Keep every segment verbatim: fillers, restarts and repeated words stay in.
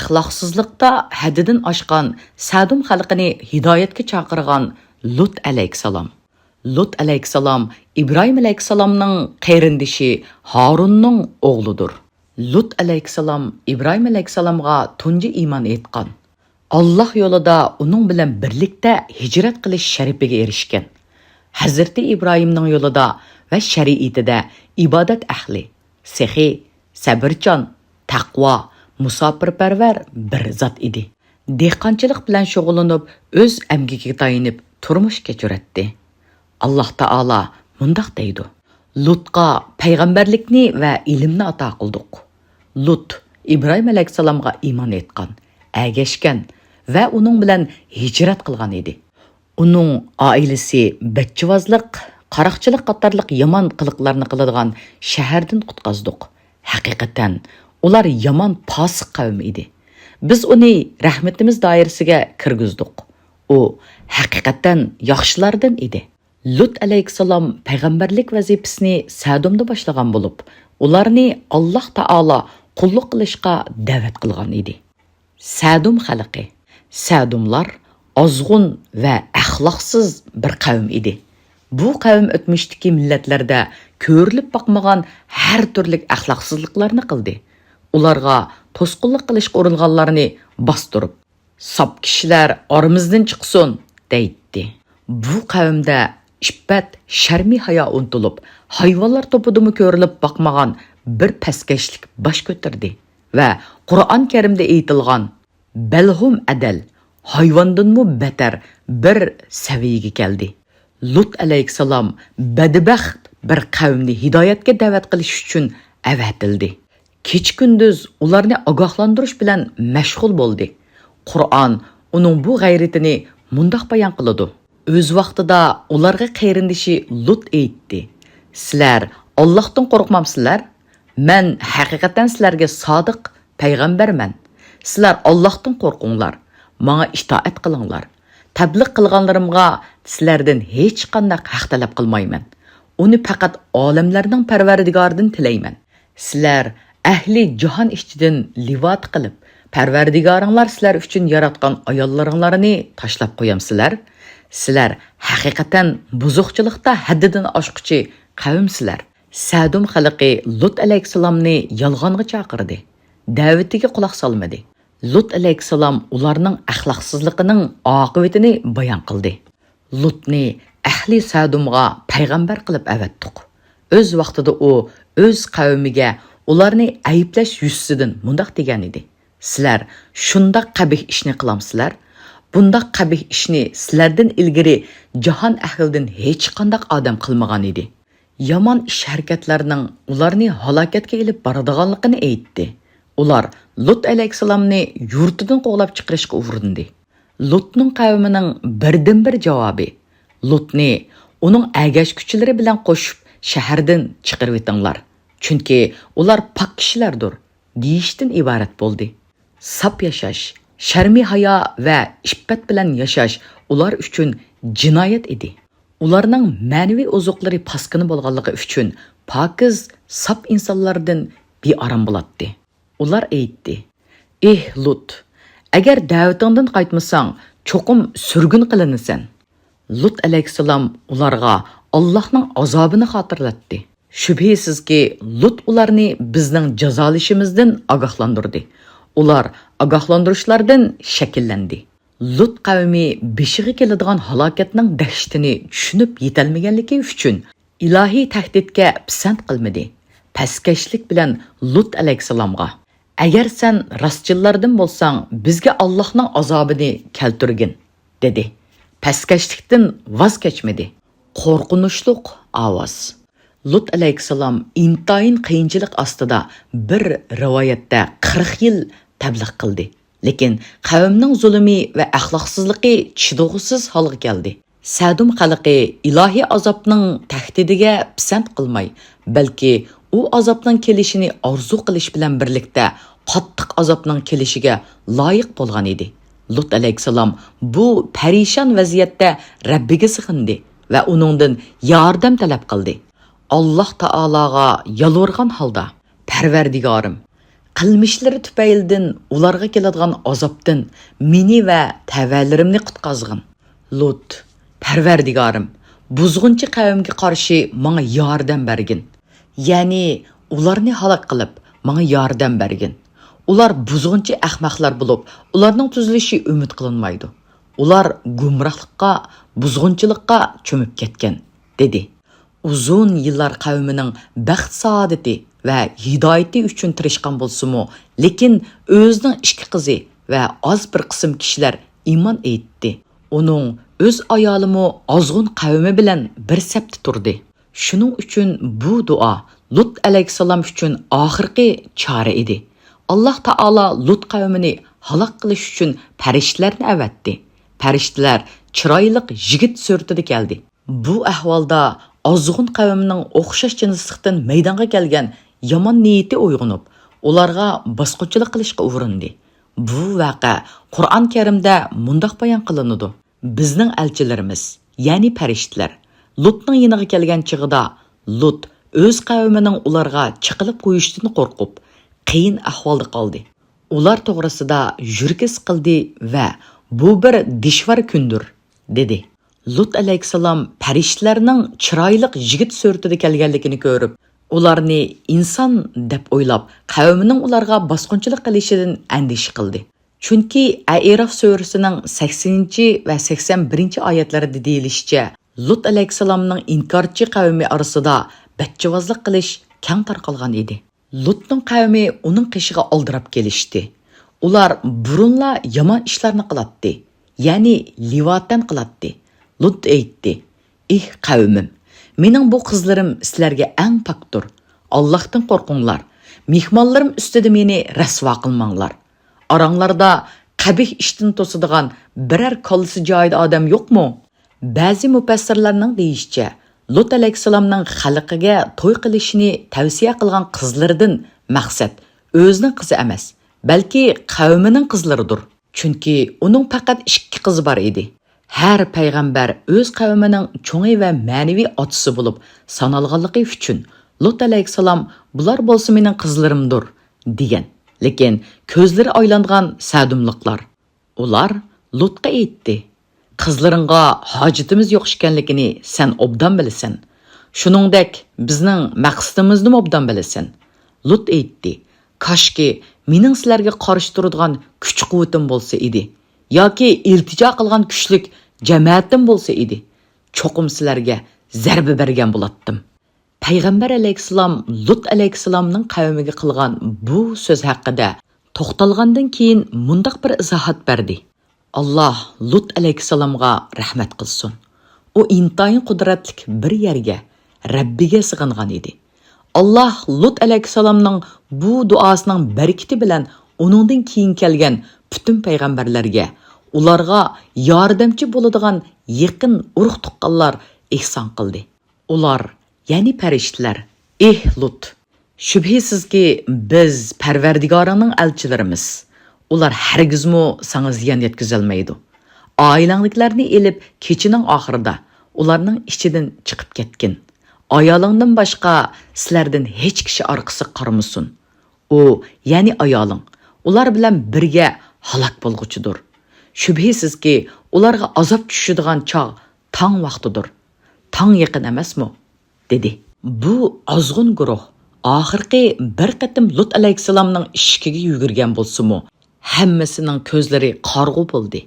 ئەخلاقسىزلىقتا ھەددىدىن ئاشقان سەدۇم خەلقىنى ھىدايەتكە چاقىرغان لۇت ئەلەيھىسسالام. لۇت ئەلەيھىسسالام ئىبراھىم ئەلەيھىسسالامنىڭ قېرىندىشى ھارۇننىڭ ئوغلىدۇر. لۇت ئەلەيھىسسالام ئىبراھىم ئەلەيھىسسالامغا تۇنجى ئىمان ئېيتقان. ئاللاھ يولىدا ئۇنىڭ بىلەن بىرلىكتە ھىجرەت قىلىش شەرىپىگە ئېرىشكەن. ھەزرىتى ئىبراھىمنىڭ يولىدا ۋە شەرىئىتىدە ئىبادەت ئەھلى، سېخىي، سەبرچان، تەقۋا، مۇساپىرپەرۋەر بىر زات ئىدى. دېھقانچىلىق بىلەن شۇغۇللىنىپ، ئۆز ئەمگىكىگە تايىنىپ تۇرمۇش كەچۈرەتتى. ئاللاھ تائالا مۇنداق دەيدۇ: لۇتقا پەيغەمبەرلىكنى ۋە ئىلىمنى ئاتا قىلدۇق. لۇت ئىبراھىم ئەلەيھىسسالامغا ئىمان ئېيتقان، ئەگەشكەن ۋە ئۇنىڭ بىلەن ھىجرەت قىلغان ئىدى. ئۇنىڭ ئائىلىسى بەچچىۋازلىق، قاراقچىلىق قاتارلىق يامان قىلىقلارنى قىلىدىغان شەھەردىن قۇتقازدۇق. ھەقىقەتەن، ئۇلار يامان پاسىق قەۋم ئىدى. بىز ئۇنى رەھمىتىمىز دائىرىسىگە كىرگۈزدۇق. ئۇ ھەقىقەتەن ياخشىلاردىن ئىدى. لۇت ئەلەيھىسسالام پەيغەمبەرلىك ۋەزىپىسىنى سەدۇمدا باشلىغان بولۇپ، ئۇلارنى ئاللاھ تائالا قۇللۇق قىلىشقا دەۋەت قىلغان ئىدى. سەدۇم خەلقى. سەدۇملار ئازغۇن ۋە ئەخلاقسىز بىر قەۋم ئىدى. بۇ قەۋم ئۆتمۈشتىكى مىللەتلەردە كۆرۈلۈپ باقمىغان ھەر تۈرلۈك ئەخلاقسىزلىقلارنى قىلدى. ئۇلارغا توسقۇنلۇق قىلىشقا ئۇرۇنغانلارنى باستۇرۇپ، «ساپ كىشىلەر ئارىمىزدىن چىقسۇن!» دەيتتى. بۇ قەۋمدە ئىپپەت، شەرمى ھايا ئۇنتۇلۇپ، ھايۋانلار توپىدىمۇ كۆرۈلۈپ باقمىغان بىر پەسكەشلىك باش كۆتۈردى ۋە قۇرئان كەرىمدە ئېيتىلغان بەلھۇم ئەدەل، ھايۋاندىنمۇ بەتەر بىر سەۋىيەگە كەلدى. لۇت ئەلەيھىسسالام بەدبەخت بىر قەۋمنى ھىدايەتكە دەۋەت قىلىش ئۈچۈن ئەۋەتىلدى. كېچە-كۈندۈز ئۇلارنى ئاگاھلاندۇرۇش بىلەن مەشغۇل بولدى. قۇرئان ئۇنىڭ بۇ غەيرىتىنى مۇنداق بايان قىلىدۇ: ئۆز ۋاقتىدا ئۇلارغا قېرىندىشى لۇت ئېيتتى: «سىلەر ئاللاھتىن قورقمامسىلەر؟ مەن ھەقىقەتەن سىلەرگە سادىق پەيغەمبەرمەن. سىلەر ئاللاھتىن قورقۇڭلار، ماڭا ئىتائەت قىلىڭلار. تەبلىغ قىلغانلىرىمغا سىلەردىن ھېچقانداق ھەق تەلەپ قىلمايمەن. ئۇنى پەقەت ئالەملەرنىڭ پەرۋەردىگارىدىن تىلەيمەن. سىلەر ئەھلى جاھان ئىچىدىن لىۋات قىلىپ، پەرۋەردىگارىڭلار سىلەر ئۈچۈن ياراتقان ئاياللىرىڭلارنى تاشلاپ قويامسىلەر؟ سىلەر ھەقىقەتەن بۇزۇقچىلىقتا ھەددىدىن ئاشقۇچى قەۋمسىلەر.» سەدۇم خەلقى لۇت ئەلەيھىسسالامنى يالغانغا چاقىردى. دەۋىتىگە قۇلاق سالمىدى. لۇت ئەلەيھىسسالام ئۇلارنىڭ ئەخلاقسىزلىقىنىڭ ئاقىۋىتىنى بايان قىلدى. لۇتنى ئەھلى سەدۇمغا پەيغەمبەر قىلىپ ئەۋەتتۇق. ئۆز ۋاقتىدا ئۇ ئۆز قەۋمىگە ئۇلارنى ئەيىبلەش يۈزىسىدىن مۇنداق دېگەن ئىدى: «سىلەر شۇنداق قەبىھ ئىشنى قىلامسىلەر؟ بۇنداق قەبىھ ئىشنى سىلەردىن ئىلگىرى جاھان ئەھلىدىن ھېچقانداق ئادەم قىلمىغان ئىدى.» يامان ئىش-ھەرىكەتلەرنىڭ ئۇلارنى ھالاكەتكە ئېلىپ بارىدىغانلىقىنى ئېيتتى. ئۇلار لۇت ئەلەيھىسسالامنى يۇرتىدىن قوغلاپ چىقىرىشقا ئۇرۇندى. لۇتنىڭ قەۋمىنىڭ بىردىنبىر جاۋابى، «لۇتنى ئۇنىڭ ئەگەشكۈچىلىرى بىلەن قوشۇپ شەھەردىن چىقىرىۋېتىڭلار، چۈنكى ئۇلار پاك كىشىلەردۇر» دېيىشتىن ئىبارەت بولدى. ساپ ياشاش، شەرمى ھايا ۋە ئىپپەت بىلەن ياشاش ئۇلار ئۈچۈن جىنايەت ئىدى. ئۇلارنىڭ مەنىۋى ئوزۇقلىرى پاسكىنا بولغانلىقى ئۈچۈن پاكىز، ساپ ئىنسانلاردىن بىئارام بولاتتى. ئۇلار ئېيتتى: «ئېھ لۇت، ئەگەر دەۋىتىڭدىن قايتمىساڭ، چوقۇم سۈرگۈن قىلىنىسەن.» لۇت ئەلەيھىسسالام ئۇلارغا ئاللاھنىڭ ئازابىنى خاتىرىلەتتى. شۈبھىسىزكى، لۇت ئۇلارنى بىزنىڭ جازالىشىمىزدىن ئاگاھلاندۇردى. ئۇلار ئاگاھلاندۇرۇشلاردىن شەكىللەندى. لۇت قەۋمى بېشىغا كېلىدىغان ھالاكەتنىڭ دەھشىتىنى چۈشىنىپ يېتەلمىگەنلىكى ئۈچۈن، ئىلاھىي تەھدىتكە پىسەنت قىلمىدى. پەسكەشلىك بىلەن لۇت ئەلەيھىسسالامغا، «ئەگەر سەن راستچىللاردىن بولساڭ، بىزگە ئاللاھنىڭ ئازابىنى كەلتۈرگىن» دېدى. پەسكەشلىكتىن ۋاز كەچمىدى. قورقۇنچلۇق ئاۋاز. لۇت ئەلەيھىسسالام ئىنتايىن قىيىنچىلىق ئاستىدا، بىر رىۋايەتتە قىرىق يىل تەبلىغ قىلدى. لېكىن قەۋمنىڭ زۇلۇمى ۋە ئەخلاقسىزلىقى چىدىغۇسىز ھالغا كەلدى. سەدۇم خەلقى ئىلاھىي ئازابنىڭ تەھدىتىگە پىسەنت قىلماي، بەلكى ئۇ ئازابنىڭ كېلىشىنى ئارزۇ قىلىش بىلەن بىرلىكتە قاتتىق ئازابنىڭ كېلىشىگە لايىق بولغان ئىدى. لۇت ئەلەيھىسسالام بۇ پەرىشان ۋەزىيەتتە رەببىگە سېغىندى ۋە ئۇنىڭدىن ياردەم تەلەپ قىلدى. ئاللاھ تائالاغا يالۋۇرغان ھالدا، «پەرۋەردىگارىم، قىلمىشلىرى تۈپەيلىدىن ئۇلارغا كېلىدىغان ئازابتىن مېنى ۋە تەۋەلىرىمنى قۇتقازغىن. لۇت، پەرۋەردىگارىم، بۇزغۇنچى قەۋمگە قارشى ماڭا ياردەم بەرگىن. يەنى ئۇلارنى ھالاك قىلىپ، ماڭا ياردەم بەرگىن. ئۇلار بۇزغۇنچى ئەخمەقلەر بولۇپ، ئۇلارنىڭ تۈزىلىشى ئۈمىد قىلىنمايدۇ. ئۇلار گۇمراھلىققا، بۇزغۇنچىلىققا چۆمۈپ كەتكەن، دېدى. ئۇزۇن يىللار قەۋمىنىڭ بەخت-سائادىتى ۋە ھىدايىتى ئۈچۈن تىرىشقان بولسىمۇ، لېكىن ئۆزىنىڭ ئىككى قىزى ۋە ئاز بىر قىسىم كىشىلەر ئىمان ئېيتتى. ئۇنىڭ ئۆز ئايالىمۇ ئازغۇن قەۋمى بىلەن بىر سەپتە تۇردى. شۇنىڭ ئۈچۈن بۇ دۇئا لۇت ئەلەيھىسسالام ئۈچۈن ئاخىرقى چارە ئىدى. ئاللاھ تائالا لۇت قەۋمىنى ھالاك قىلىش ئۈچۈن پەرىشتىلەرنى ئەۋەتتى. پەرىشتىلەر چىرايلىق يىگىت سۈرىتىدە كەلدى. بۇ ئەھۋالدا ئازغۇن قەۋمنىڭ ئوخشاش جىنسلىقتىن مەيدانغا كەلگەن يامان نىيىتى ئويغىنىپ، ئۇلارغا باسقۇنچىلىق قىلىشقا ئۇرۇندى. بۇ ۋەقە قۇرئان كەرىمدە مۇنداق بايان قىلىنىدۇ: بىزنىڭ ئەلچىلىرىمىز، يەنى پەرىشتىلەر، لۇتنىڭ يېنىغا كەلگەن چېغىدا، لۇت ئۆز قەۋمىنىڭ ئۇلارغا چېقىلىپ قويۇشىدىن قورقۇپ، قىيىن ئەھۋالدا قالدى. ئۇلار توغرىسىدا يۈرىكى سىقىلدى ۋە بۇ بىر دىشۋار كۈندۇر، دېدى. لۇت ئەلەيھىسسالام پەرىشتىلەرنىڭ چىرايلىق يىگىت سۈرىتىدە كەلگەنلىكىنى كۆرۈپ، ئۇلارنى ئىنسان دەپ ئويلاپ، قەۋمىنىڭ ئۇلارغا باسقۇنچىلىق قىلىشىدىن ئەندىشە قىلدى. چۈنكى ئەئىراف سۈرىسىنىڭ سەكسىنىنچى ۋە سەكسەن بىرىنچى ئايەتلىرىدە دېيىلىشىچە، لۇت ئەلەيھىسسالامنىڭ ئىنكارچى قەۋمى ئارىسىدا بەتچىۋازلىق قىلىش كەڭ تارقالغان ئىدى. لۇتنىڭ قەۋمى ئۇنىڭ قېشىغا ئالدىراپ كېلىشتى. ئۇلار بۇرۇنلا يامان ئىشلارنى قىلاتتى، يەنى لىۋاتەن قىلاتتى. لۇت ئېيتتى: ئېھ قەۋمىم، مېنىڭ بۇ قىزلىرىم سىلەرگە ئەڭ پاكتۇر. ئاللاھتىن قورقۇڭلار. مېھمانلىرىم ئۈستىدە مېنى رەسۋا قىلماڭلار. ئاراڭلاردا قەبىھ ئىشتىن توسىدىغان بىرەر كاللىسى جايىدا ئادەم يوقمۇ؟ بەزى مۇپەسسىرلەرنىڭ دېيىشىچە، لۇت ئەلەيھىسسالامنىڭ خەلقىگە توي قىلىشىنى تەۋسىيە قىلغان قىزلىرىدىن مەقسەت ئۆزىنىڭ قىزى ئەمەس، بەلكى قەۋمىنىڭ قىزلىرىدۇر. چۈنكى ئۇنىڭ پەقەت ئىككى قىزى بار ئىدى. ھەر پەيغەمبەر ئۆز قەۋمىنىڭ چوڭى ۋە مەنىۋى ئاتىسى بولۇپ سانالغانلىقى ئۈچۈن، لۇت ئەلەيھىسسالام «بۇلار بولسا مېنىڭ قىزلىرىمدۇر» دېگەن. لېكىن كۆزلىرى ئايلانغان سەدۇملۇقلار. ئۇلار لۇتقا ئېيتتى: «قىزلىرىڭغا ھاجىتىمىز يوق ئىكەنلىكىنى سەن ئوبدان بىلىسەن. شۇنىڭدەك بىزنىڭ مەقسىتىمىزنىمۇ ئوبدان بىلىسەن.» لۇت ئېيتتى: «كاشكى مېنىڭ سىلەرگە قارشى تۇرىدىغان كۈچ-قۇۋۋىتىم بولسا ئىدى، ياكى ئىلتىجا قىلغان كۈچلۈك جەمەتىم بولسا ئىدى. چوقۇم سىلەرگە زەربە بەرگەن بولاتتىم.» پەيغەمبەر ئەلەيھىسسالام لۇت ئەلەيھىسسالامنىڭ قەۋمىگە قىلغان بۇ سۆز ھەققىدە توختالغاندىن كېيىن مۇنداق بىر ئىزاھات بەردى: «ئاللاھ لۇت ئەلەيھىسسالامغا رەھمەت قىلسۇن. ئۇ ئىنتايىن قۇدرەتلىك بىر يەرگە، رەببىگە سىغىنغان ئىدى. ئاللاھ لۇت ئەلەيھىسسالامنىڭ بۇ دۇئاسىنىڭ بەرىكىتى بىلەن ئۇنىڭدىن كېيىن كەلگەن پۈتۈن پەيغەمبەرلەرگە، ئۇلارغا ياردەمچى بولىدىغان يېقىن ئۇرۇق-تۇغقانلار ئېھسان قىلدى.» ئۇلار، يەنى پەرىشتىلەر: «ئېھ لۇت! شۈبھىسىزكى، بىز پەرۋەردىگارىڭنىڭ ئەلچىلىرىمىز. ئۇلار ھەرگىزمۇ ساڭا زىيان يەتكۈزەلمەيدۇ. ئائىلەڭدىكىلەرنى ئېلىپ، كېچىنىڭ ئاخىرىدا ئۇلارنىڭ ئىچىدىن چىقىپ كەتكىن. ئايالىڭدىن باشقا سىلەردىن ھېچ كىشى ئارقىسىغا قارىمىسۇن. ئۇ، يەنى ئايالىڭ، ئۇلار بىلەن بىرگە ھالاك بولغۇچىدۇر. شۈبھىسىزكى، ئۇلارغا ئازاب چۈشىدىغان چاغ تاڭ ۋاقتىدۇر. تاڭ يېقىن ئەمەسمۇ؟» دېدى. بۇ ئازغۇن گۇرۇھ ئاخىرقى بىر قېتىم لۇت ئەلەيھىسسالامنىڭ ئىشىكىگە يۈگۈرگەن بولسىمۇ، ھەممىسىنىڭ كۆزلىرى قارىغۇ بولدى.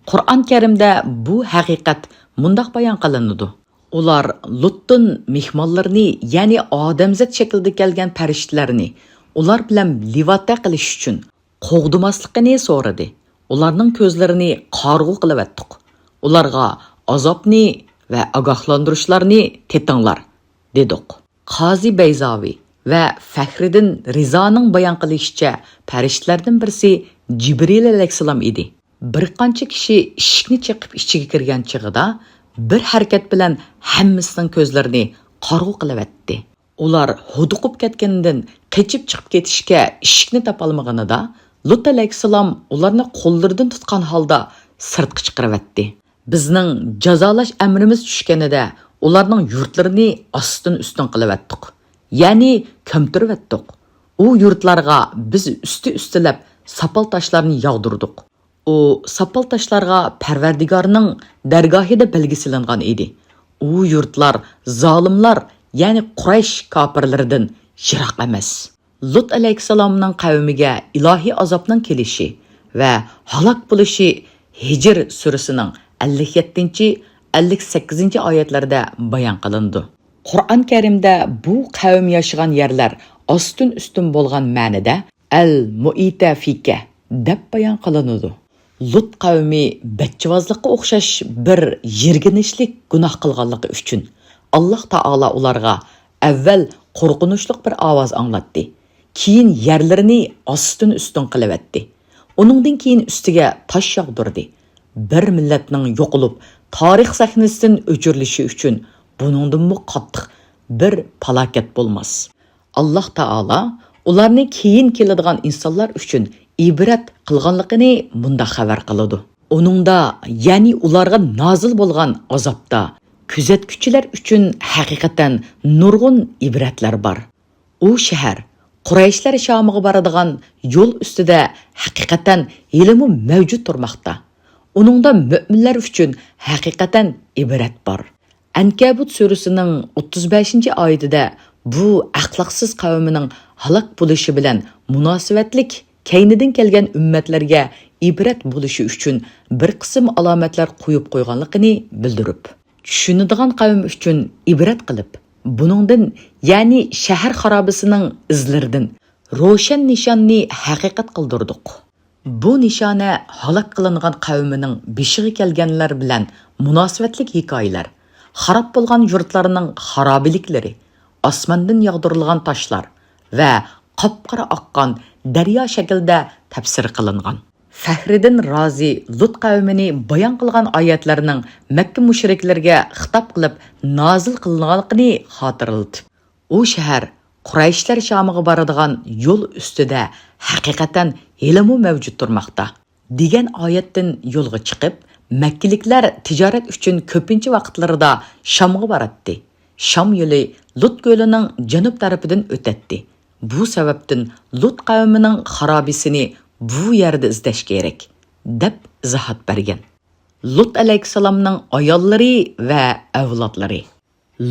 قۇرئان كەرىمدە بۇ ھەقىقەت مۇنداق بايان قىلىنىدۇ: «ئۇلار لۇتتىن مېھمانلىرىنى، يەنى ئادەمزات شەكلىدە كەلگەن پەرىشتىلەرنى ئۇلار بىلەن لىۋاتە قىلىش ئۈچۈن قوغدىماسلىقىنى سورىدى. ئۇلارنىڭ كۆزلىرىنى قارىغۇ قىلىۋەتتۇق. ئۇلارغا ئازابنى ۋە ئاگاھلاندۇرۇشلارنى تېتىڭلار، دېدۇق.» قازى بەيزاۋى ۋە فەخرىدىن رىزانىڭ بايان قىلىشىچە، پەرىشتىلەردىن بىرسى جىبرىل ئەلەيھىسسالام ئىدى. بىر قانچە كىشى ئىشىكنى چېقىپ ئىچىگە كىرگەن چېغىدا، بىر ھەرىكەت بىلەن ھەممىسىنىڭ كۆزلىرىنى قارىغۇ قىلىۋەتتى. ئۇلار ھودۇقۇپ كەتكىنىدىن قېچىپ چىقىپ كېتىشكە ئىشىكنى تاپالمىغىنىدا، لۇت ئەلەيھىسسالام ئۇلارنى قوللىرىدىن تۇتقان ھالدا سىرتقا چىقىرىۋەتتى. «بىزنىڭ جازالاش ئەمرىمىز چۈشكىنىدە، ئۇلارنىڭ يۇرتلىرىنى ئاستىن-ئۈستۈن قىلىۋەتتۇق، يەنى كۆمتۈرۈۋەتتۇق. ئۇ يۇرتلارغا بىز ئۈستى-ئۈستىلەپ ساپال تاشلارنى ياغدۇردۇق. ئۇ ساپال تاشلارغا پەرۋەردىگارنىڭ دەرگاھىدا بەلگە سېلىنغان ئىدى. ئۇ يۇرتلار زالىملار، يەنى قۇرەيش كاپىرلىرىدىن يىراق ئەمەس. لۇت ئەلەيھىسسالامنىڭ قەۋمىگە ئىلاھىي ئازابنىڭ كېلىشى ۋە ھالاك بولۇشى ھىجر سۈرىسىنىڭ ئەللىك يەتتىنچى، ئەللىك سەككىزىنچى ئايەتلىرىدە بايان قىلىنىدۇ. قۇرئان كەرىمدە بۇ قەۋم ياشىغان يەرلەر ئاستىن-ئۈستۈن بولغان مەنىدە ئەل مۇئىتەفىكە دەپ بايان قىلىنىدۇ. لۇت قەۋمى بەچچىۋازلىققا ئوخشاش بىر يىرگىنچلىك گۇناھ قىلغانلىقى ئۈچۈن، ئاللاھ تائالا ئۇلارغا ئەۋۋەل قورقۇنچلۇق بىر ئاۋاز ئاڭلاتتى، كېيىن يەرلىرىنى ئاستىن-ئۈستۈن قىلىۋەتتى. ئۇنىڭدىن كېيىن ئۈستىگە تاش ياغدۇردى. بىر مىللەتنىڭ يوقىلىپ، تارىخ سەھنىسىدىن ئۆچۈرۈلۈشى ئۈچۈن بۇنىڭدىنمۇ قاتتىق بىر پالاكەت بولماس. ئاللاھ تائالا ئۇلارنى كېيىن كېلىدىغان ئىنسانلار ئۈچۈن ئىبرەت قىلغانلىقىنى مۇنداق خەۋەر قىلىدۇ. ئۇنىڭدا، يەنى ئۇلارغا نازىل بولغان ئازابتا كۆزەتكۈچىلەر ئۈچۈن ھەقىقەتەن نۇرغۇن ئىبرەتلەر بار. ئۇ شەھەر، قۇرەيشلەر شامىغا بارىدىغان يول ئۈستىدە ھەقىقەتەن ھېلىمۇ مەۋجۇت تۇرماقتا. ئۇنىڭدا مۆمىنلەر ئۈچۈن ھەقىقەتەن ئىبرەت بار. ئەنكەبۇت سۈرىسىنىڭ ئوتتۇز بەشىنچى ئايىتىدە بۇ ئەخلاقسىز قەۋمىنىڭ ھالاك بولۇشى بىلەن مۇناسىۋەتلىك كەينىدىن كەلگەن ئۈممەتلەرگە ئىبرەت بولۇشى ئۈچۈن بىر قىسىم ئالامەتلەر قويۇپ قويغانلىقىنى بىلدۈرۈپ، چۈشىنىدىغان قەۋم ئۈچۈن ئىبرەت قىلىپ، بۇنىڭدىن، يەنى شەھەر خارابىسىنىڭ ئىزلىرىدىن روشەن نىشاننى ھەقىقەت قىلدۇردۇق. بۇ نىشانە ھالاك قىلىنغان قەۋمىنىڭ بېشىغا كەلگەنلەر بىلەن مۇناسىۋەتلىك ھېكايىلەر، خاراب بولغان يۇرتلارنىڭ خارابىلىكلىرى، ئاسماندىن ياغدۇرۇلغان تاشلار ۋە قاپقارا ئاققان دەريا شەكلىدە تەپسىر قىلىنغان. فەھرىدىن رازى لۇت قەۋمىنى بايان قىلغان ئايەتلەرنىڭ مەككە مۇشرىكلىرىگە خىتاب قىلىپ نازىل قىلىنغانلىقىنى خاتىرىلىتىپ، ئۇ شەھەر قۇرەيشلەر شامىغا بارىدىغان يول ئۈستىدە ھەقىقەتەن ھېلىمۇ مەۋجۇت تۇرماقتا، دېگەن ئايەتتىن يولغا چىقىپ، مەككىلىكلەر تىجارەت ئۈچۈن كۆپىنچە ۋاقىتلىرىدا شامغا باراتتى. شام يولى لۇت كۆلىنىڭ جەنۇب تەرىپىدىن ئۆتەتتى. بۇ سەۋەبتىن لۇت قەۋمىنىڭ خارابىسىنى بۇ يەردە ئىزدەش كېرەك، دەپ ئىزاھات بەرگەن. لۇت ئەلەيھىسسالامنىڭ ئاياللىرى ۋە ئەۋلادلىرى.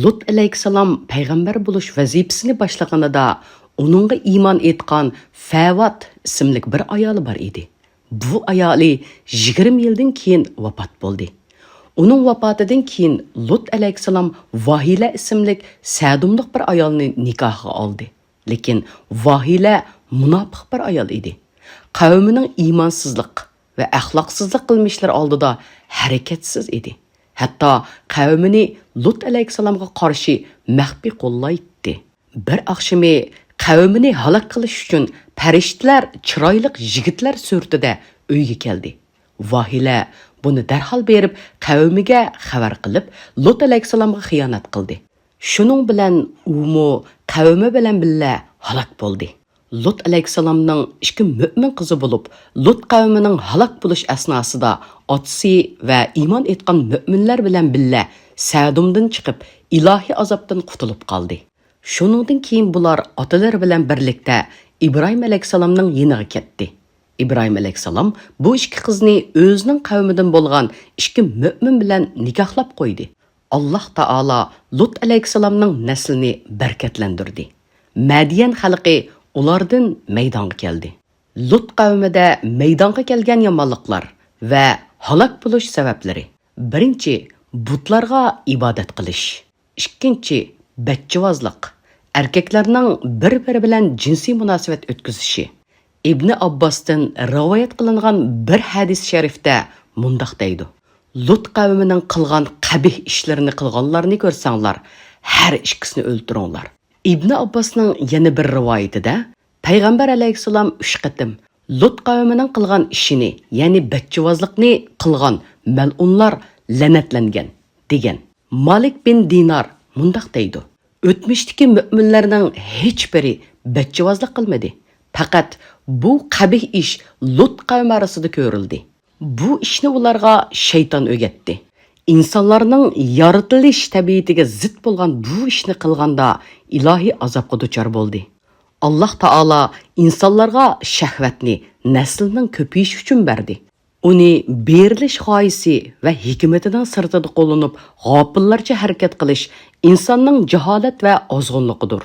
لۇت ئەلەيھىسسالام پەيغەمبەر بولۇش ۋەزىپىسىنى باشلىغىنىدا، ئۇنىڭغا ئىمان ئېيتقان فەۋات ئىسىملىك بىر ئايالى بار ئىدى. بۇ ئايالى يىگىرمە يىلدىن كېيىن ۋاپات بولدى. ئۇنىڭ ۋاپاتىدىن كېيىن لۇت ئەلەيھىسسالام ۋاھىلە ئىسىملىك سەدۇملۇق بىر ئايالنى نىكاھىغا ئالدى. لېكىن ۋاھىلە مۇناپىق بىر ئايال ئىدى. قەۋمىنىڭ ئىمانسىزلىق ۋە ئەخلاقسىزلىق قىلمىشلىرى ئالدىدا ھەرىكەتسىز ئىدى. ھەتتا قەۋمىنى لۇت ئەلەيھىسسالامغا قارشى مەخپىي قوللايتتى. بىر ئاخشىمى قەۋمىنى ھالاك قىلىش ئۈچۈن پەرىشتىلەر چىرايلىق يىگىتلەر سۈرىتىدە ئۆيگە كەلدى. ۋاھىلە بۇنى دەرھال بېرىپ قەۋمىگە خەۋەر قىلىپ، لۇت ئەلەيھىسسالامغا خىيانەت قىلدى. شۇنىڭ بىلەن ئۇمۇ قەۋمى بىلەن بىللە ھالاك بولدى. لۇت ئەلەيھىسسالامنىڭ ئىككى مۆمىن قىزى بولۇپ، لۇت قەۋمىنىڭ ھالاك بولۇش ئەسناسىدا ئاتىسى ۋە ئىمان ئېيتقان مۆمىنلەر بىلەن بىللە سەدۇمدىن چىقىپ، ئىلاھىي ئازابتىن قۇتۇلۇپ قالدى. شۇنىڭدىن كېيىن بۇلار ئاتىلىرى بىلەن بىرلىكتە ئىبراھىم ئەلەيھىسسالامنىڭ يېنىغا كەتتى. ئىبراھىم ئەلەيھىسسالام بۇ ئىككى قىزنى ئۆزىنىڭ قەۋمىدىن بولغان ئىككى مۆمىن بىلەن نىكاھلاپ قويدى. ئاللاھ تائالا لۇت ئەلەيھىسسالامنىڭ نەسلىنى بەرىكەتلەندۈردى. مەديەن خەلقى ئۇلاردىن مەيدانغا كەلدى. لۇت قەۋمىدە مەيدانغا كەلگەن يامانلىقلار ۋە ھالاك بولۇش سەۋەبلىرى. بىرىنچى، بۇتلارغا ئىبادەت قىلىش. ئىككىنچى، بەچچىۋازلىق. ئەركەكلەرنىڭ بىر-بىرى بىلەن جىنسىي مۇناسىۋەت ئۆتكۈزۈشى. ئىبنى ئابباستىن رىۋايەت قىلىنغان بىر ھەدىس شەرىفتە مۇنداق دەيدۇ: لۇت قەۋمىنىڭ قىلغان قەبىھ ئىشلىرىنى قىلغانلارنى كۆرسەڭلار، ھەر ئىككىسىنى ئۆلتۈرۈڭلار. ئىبنى ئابباسنىڭ يەنە بىر رىۋايىتىدە، پەيغەمبەر ئەلەيھىسسالام ئۈچ قېتىم، لۇت قەۋمىنىڭ قىلغان ئىشىنى، يەنى بەچچىۋازلىقنى قىلغان مەلئۇنلار لەنەتلەنگەن، دېگەن. مالىك بىن دىنار مۇنداق دەيدۇ: ئۆتمۈشتىكى مۆمىنلەرنىڭ ھېچبىرى بەچچىۋازلىق قىلمىدى. پەقەت بۇ قەبىھ ئىش لۇت قەۋمى ئارىسىدا كۆرۈلدى. بۇ ئىشنى ئۇلارغا شەيتان ئۆگەتتى. ئىنسانلارنىڭ يارىتىلىش تەبىئىتىگە زىت بولغان بۇ ئىشنى قىلغاندا ئىلاھىي ئازابقا دۇچار بولدى. ئاللاھ تائالا ئىنسانلارغا شەھۋەتنى نەسلىنىڭ كۆپىيىشى ئۈچۈن بەردى. ئۇنى بېرىلىش غايىسى ۋە ھېكمىتىنىڭ سىرتىدا قوللىنىپ، غاپىللارچە ھەرىكەت قىلىش ئىنساننىڭ جاھالەت ۋە ئازغۇنلۇقىدۇر.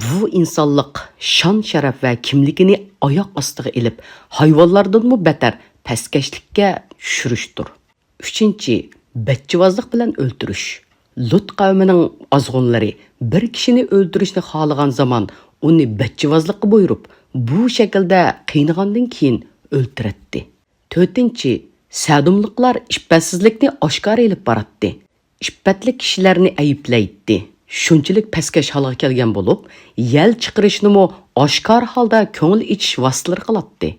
بۇ ئىنسانلىق شان-شەرەپ ۋە كىملىكىنى ئاياق ئاستىغا ئېلىپ، ھايۋانلاردىنمۇ بەتەر پەسكەشلىككە چۈشۈرۈشتۇر. ئۈچىنچى، بەچچىۋازلىق بىلەن ئۆلتۈرۈش. لۇت قەۋمىنىڭ ئازغۇنلىرى بىر كىشىنى ئۆلتۈرۈشنى خالىغان زامان ئۇنى بەچچىۋازلىققا بۇيرۇپ، بۇ شەكىلدە قىينىغاندىن كېيىن ئۆلتۈرەتتى. تۆتىنچى، سەدۇملۇقلار ئىپپەتسىزلىكنى ئاشكارا ئېلىپ باراتتى. ئىپپەتلىك كىشىلەرنى ئەيىبلەيتتى. شۇنچىلىك پەسكەش ھالغا كەلگەن بولۇپ، يەل چىقىرىشنىمۇ ئاشكارا ھالدا كۆڭۈل ئېچىش ۋاسىتىلىرى قىلاتتى.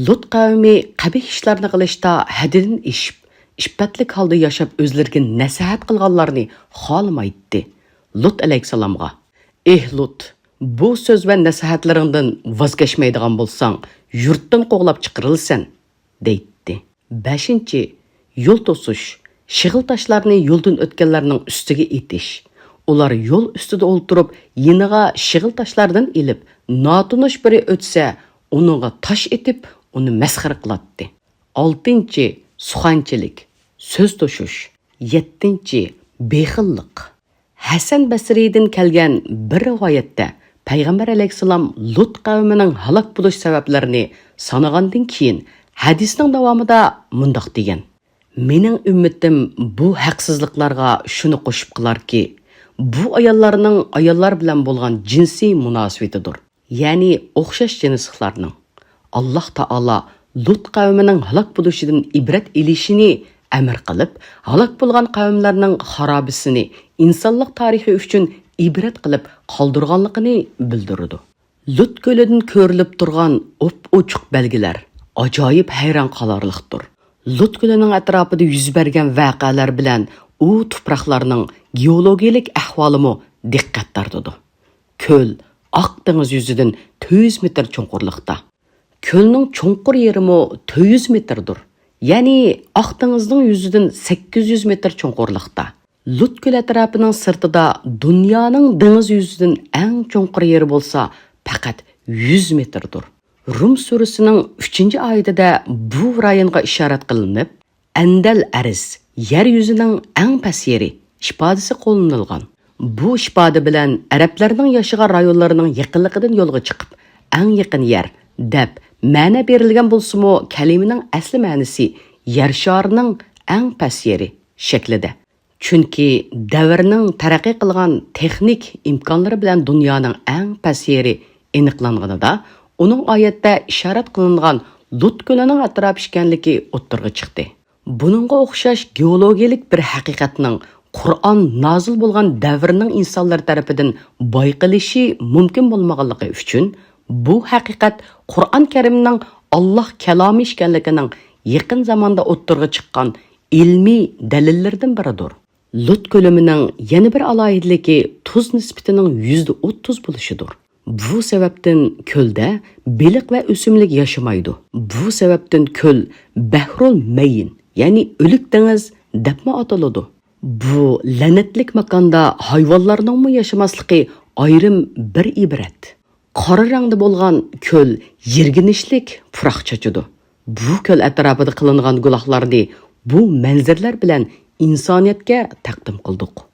لۇت قەۋمى قەبىھ ئىشلارنى قىلىشتا ھەددىدىن ئېشىپ، ئىپپەتلىك ھالدا ياشاپ ئۆزلىرىگە نەسىھەت قىلغانلارنى خالىمايتتى. لۇت ئەلەيھىسسالامغا، ئېھ لۇت، بۇ سۆز ۋە نەسىھەتلىرىڭدىن ۋاز كەچمەيدىغان بولساڭ، يۇرتتىن قوغلاپ چىقىرىلىسەن، دەيتتى. بەشىنچى، يول توسۇش. شېغىل تاشلارنى يولدىن ئۆتكەنلەرنىڭ ئۈستىگە ئېتىش. ئۇلار يول ئۈستىدە ئولتۇرۇپ، يېنىغا شېغىل تاشلاردىن ئېلىپ، ناتونۇش بىرى ئۆتسە، ئۇنىڭغا تاش ئېتىپ، ئۇنى مەسخىرە قىلاتتى. ئالتىنچى، سۇخەنچىلىك، سۆز توشۇش. يەتتىنچى، بېخىللىق. ھەسەن بەسرىدىن كەلگەن بىر رىۋايەتتە، پەيغەمبەر ئەلەيھىسسالام لۇت قەۋمىنىڭ ھالاك بولۇش سەۋەبلىرىنى سانىغاندىن كېيىن، ھەدىسنىڭ داۋامىدا مۇنداق دېگەن: مېنىڭ ئۈممىتىم بۇ ھەقسىزلىقلارغا شۇنى قوشۇپ قىلاركى، بۇ ئاياللارنىڭ ئاياللار بىلەن بولغان جىنسىي مۇناسىۋىتىدۇر. يەنى ئوخشاش جىنسلىقلارنىڭ. ئاللاھ تائالا لۇت قەۋمىنىڭ ھالاك بولۇشىدىن ئىبرەت ئېلىشىنى ئەمر قىلىپ، ھالاك بولغان قەۋملەرنىڭ خارابىسىنى ئىنسانلىق تارىخى ئۈچۈن ئىبرەت قىلىپ قالدۇرغانلىقىنى بىلدۈرىدۇ. لۇت كۆلىدىن كۆرۈلۈپ تۇرغان ئوپئوچۇق بەلگىلەر ئاجايىپ ھەيران قالارلىقتۇر. لۇت كۆلىنىڭ ئەتراپىدا يۈز بەرگەن ۋەقەلەر بىلەن ئۇ تۇپراقلارنىڭ گېئولوگىيەلىك ئەھۋالىمۇ دىققەت تارتىدۇ. كۆل ئاق دېڭىز يۈزىدىن تۆت يۈز مېتىر چوڭقۇرلۇقتا. كۆلنىڭ چوڭقۇر يېرىمۇ تۆت يۈز مېتىردۇر. يەنى ئاق دېڭىزنىڭ يۈزىدىن سەككىز يۈز مېتىر چوڭقۇرلۇقتا. لۇت كۆلى ئەتراپىنىڭ سىرتىدا دۇنيانىڭ دېڭىز يۈزىدىن ئەڭ چوڭقۇر يېرى بولسا پەقەت يۈز مېتىردۇر. رۇم سۈرىسىنىڭ ئۈچىنچى ئايىتىدە بۇ رايونغا ئىشارەت قىلىنىپ، ئەندەل ئەرز، يەر يۈزىنىڭ ئەڭ پەس يېرى ئىپادىسى قوللىنىلغان. بۇ ئىپادە بىلەن ئەرەبلەرنىڭ ياشىغان رايونلىرىنىڭ يېقىنلىقىدىن يولغا چىقىپ، ئەڭ يېقىن يەر دەپ مەنە بېرىلگەن بولسىمۇ، كەلىمىنىڭ ئەسلى مەنىسى يەر شارىنىڭ ئەڭ پەس يېرى شەكلىدە. چۈنكى دەۋرنىڭ تەرەققىي قىلغان تېخنىك ئىمكانلىرى بىلەن دۇنيانىڭ ئەڭ پەس يېرى ئېنىقلانغىنىدا، ئۇنىڭ ئايەتتە ئىشارەت قىلىنغان لۇت كۆلىنىڭ ئەتراپى ئىكەنلىكى ئوتتۇرىغا چىقتى. بۇنىڭغا ئوخشاش گېئولوگىيەلىك بىر ھەقىقەتنىڭ قۇرئان نازىل بولغان دەۋرنىڭ ئىنسانلىرى تەرىپىدىن بايقىلىشى مۇمكىن بولمىغانلىقى ئۈچۈن، بۇ ھەقىقەت قۇرئان كەرىمنىڭ ئاللاھ كالامى ئىكەنلىكىنىڭ يېقىن زاماندا ئوتتۇرىغا چىققان ئىلمىي دەلىللىرىدىن بىرىدۇر. لۇت كۆلىمىنىڭ يەنە بىر ئالاھىدىلىكى تۇز نىسبىتىنىڭ يۈزدە ئوتتۇز بولۇشىدۇر. بۇ سەۋەبتىن كۆلدە بېلىق ۋە ئۆسۈملۈك ياشىمايدۇ. بۇ سەۋەبتىن كۆل بەھرۇل مەييىن، يەنى ئۆلۈك دېڭىز دەپمۇ ئاتىلىدۇ. بۇ لەنەتلىك ماكاندا ھايۋانلارنىڭمۇ ياشىماسلىقى ئايرىم بىر ئىبرەت. قارا رەڭدە بولغان كۆل يىرگىنچلىك پۇراق چاچىدۇ. بۇ كۆل ئەتراپىدا قىلىنغان گۇناھلارنى بۇ مەنزىرىلەر بىلەن ئىنسانىيەتكە تەقدىم قىلدۇق.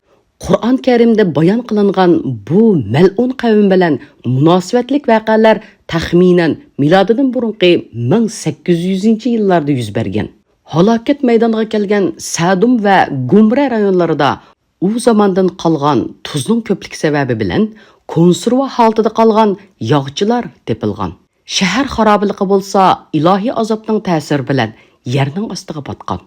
قۇرئان كەرىمدە بايان قىلىنغان بۇ مەلئۇن قەۋم بىلەن مۇناسىۋەتلىك ۋەقەلەر تەخمىنەن مىلادىدىن بۇرۇنقى مىڭ سەككىز يۈزىنچى يىللاردا يۈز بەرگەن. ھالاكەت مەيدانىغا كەلگەن سەدۇم ۋە گۇمرە رايونلىرىدا ئۇ زاماندىن قالغان تۇزنىڭ كۆپلۈكى سەۋەبى بىلەن كونسېرۋا ھالىتىدە قالغان ياغچىلار تېپىلغان. شەھەر خارابىلىقى بولسا ئىلاھىي ئازابنىڭ تەسىرى بىلەن يەرنىڭ ئاستىغا پاتقان.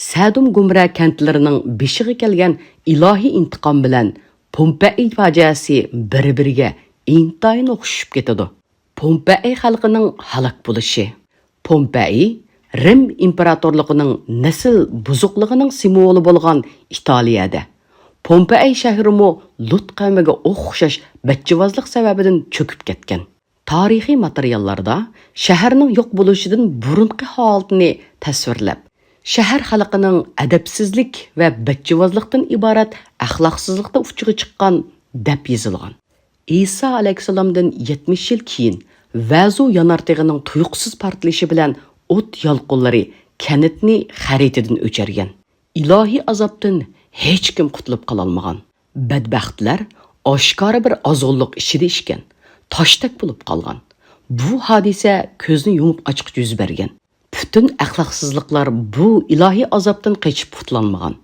سەدۇم گۇمرە كەنتلىرىنىڭ بېشىغا كەلگەن ئىلاھىي ئىنتىقام بىلەن پومپەئى پاجىئەسى بىر-بىرىگە ئىنتايىن ئوخشىشىپ كېتىدۇ. پومپەئى خەلقىنىڭ ھالاك بولۇشى. پومپەئى رىم ئىمپېراتورلۇقىنىڭ نەسىل بۇزۇقلۇقىنىڭ سىمۋولى بولغان ئىتالىيەدە پومپەئى شەھىرىمۇ لۇت قەۋمىگە ئوخشاش بەچچىۋازلىق سەۋەبىدىن چۆكۈپ كەتكەن. تارىخىي ماتېرىياللاردا شەھەرنىڭ يوق بولۇشىدىن بۇرۇنقى ھالىتىنى تەسۋىرلەپ، شەھەر خەلقىنىڭ ئەدەپسىزلىك ۋە بەچچىۋازلىقتىن ئىبارەت ئەخلاقسىزلىقتا ئۇچىغا چىققان دەپ يېزىلغان. ئىسا ئەلەيھىسسالامدىن يەتمىش يىل كېيىن ۋەزۇ يانارتېغىنىڭ تۇيۇقسىز پارتلىشى بىلەن ئوت يالقۇنلىرى كەنتنى خەرىتىدىن ئۆچۈرگەن. ئىلاھىي ئازابتىن ھېچكىم قۇتۇلۇپ قالالمىغان. بەدبەختلەر ئاشكارا بىر ئازغۇنلۇق ئىچىدە ئىكەن، تاشتەك بولۇپ قالغان. بۇ ھادىسە كۆزنى يۇمۇپ ئاچقۇچە يۈز بەرگەن. پۈتۈن ئەخلاقسىزلىقلار بۇ ئىلاھىي ئازابتىن قېچىپ قۇتۇلالمىغان.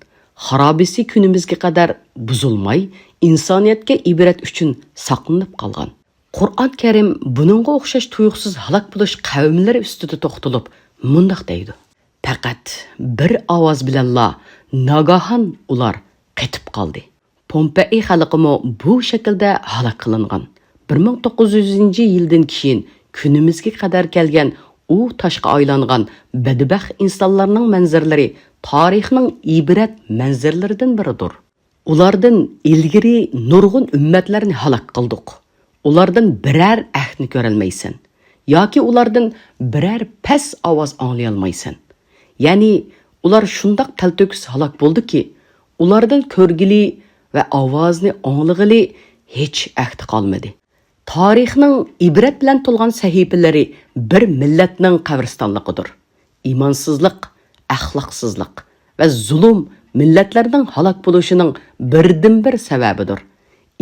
خارابىسى كۈنىمىزگە قەدەر بۇزۇلماي، ئىنسانىيەتكە ئىبرەت ئۈچۈن ساقلىنىپ قالغان. قۇرئان كەرىم بۇنىڭغا ئوخشاش تۇيۇقسىز ھالاك بولۇش قەۋملىرى ئۈستىدە توختىلىپ مۇنداق دەيدۇ: پەقەت بىر ئاۋاز بىلەنلا ناگاھان ئۇلار قېتىپ قالدى. پومپېئى خەلقىمۇ بۇ شەكىلدە ھالاك قىلىنغان. بىر مىڭ توققۇز يۈزىنچى يىلدىن كېيىن كۈنىمىزگە قەدەر كەلگەن ئۇ تاشقا ئايلانغان بەدبەخت ئىنسانلارنىڭ مەنزىرىلىرى تارىخنىڭ ئىبرەت مەنزىرىلىرىدىن بىرىدۇر. ئۇلاردىن ئىلگىرى نۇرغۇن ئۈممەتلەرنى ھالاك قىلدۇق. ئۇلاردىن بىرەر ئەھدنى كۆرەلمەيسەن ياكى ئۇلاردىن بىرەر پەس ئاۋاز ئاڭلىيالمايسەن. يەنى ئۇلار شۇنداق تەلتۆكۈس ھالاك بولدىكى، ئۇلاردىن كۆرگىلى ۋە ئاۋازنى ئاڭلىغىلى ھېچ ئەھدى قالمىدى. تارىخنىڭ ئىبرەت بىلەن تولغان سەھىپىلىرى بىر مىللەتنىڭ قەبرىستانلىقىدۇر. ئىمانسىزلىق، ئەخلاقسىزلىق ۋە زۇلۇم مىللەتلەرنىڭ ھالاك بولۇشىنىڭ بىردىنبىر سەۋەبىدۇر.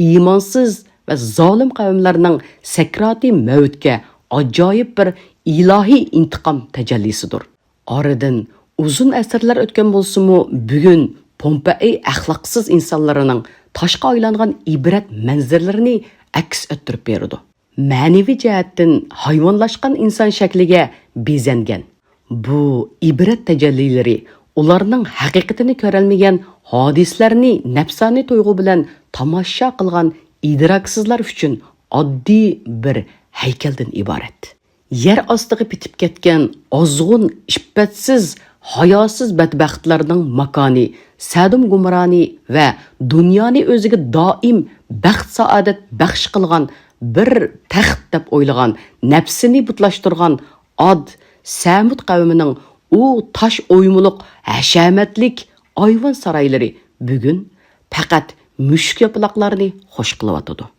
ئىمانسىز ۋە زالىم قەۋملەرنىڭ سەكراتى مەۋتكە ئاجايىپ بىر ئىلاھىي ئىنتىقام تەجەللىسىدۇر. ئارىدىن ئۇزۇن ئەسىرلەر ئۆتكەن بولسىمۇ، بۈگۈن پومپېئى ئەخلاقسىز ئىنسانلىرىنىڭ تاشقا ئايلانغان ئىبرەت مەنزىرىلىرىنى ئەكس ئەتتۈرۈپ بېرىدۇ. مەنىۋى جەھەتتىن ھايۋانلاشقان ئىنسان شەكلىگە بېزەنگەن. بۇ ئىبرەت تەجەللىلىرى ئۇلارنىڭ ھەقىقىتىنى كۆرەلمىگەن ھادىسىلەرنى نەپسانىي تۇيغۇ بىلەن تاماشا قىلغان ئىدراكسىزلار ئۈچۈن ئاددىي بىر ھەيكەلدىن ئىبارەت. يەر ئاستىغا پېتىپ كەتكەن ئازغۇن، ئىپپەتسىز، ھاياسىز بەدبەختلەرنىڭ ماكانى سەدۇم گۇمرانى ۋە دۇنيانى ئۆزىگە دائىم بەخت-سائادەت بەخش قىلغان بىر تەخت دەپ ئويلىغان، نەپسىنى بۇتلاشتۇرغان ئاد، سەمۇد قەۋمىنىڭ ئۇ تاش ئويمىلىق ھەشەمەتلىك ئايۋان سارايلىرى بۈگۈن پەقەت مۈشۈك ياپىلاقلارنى خوش قىلىۋاتىدۇ.